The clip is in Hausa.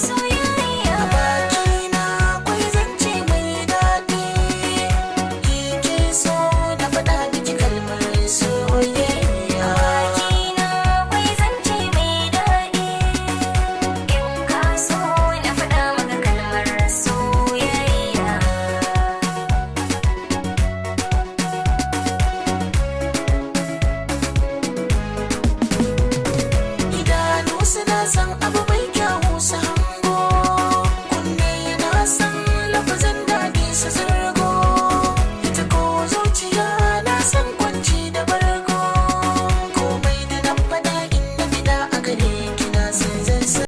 Soyayya. A bakina akwai zance mai daɗi, kike so na faɗa miki kalmar soyayya. A bakina akwai zance mai daɗi, in ka so na faɗa maka kalmar soyayya. Idanu suna son abu mai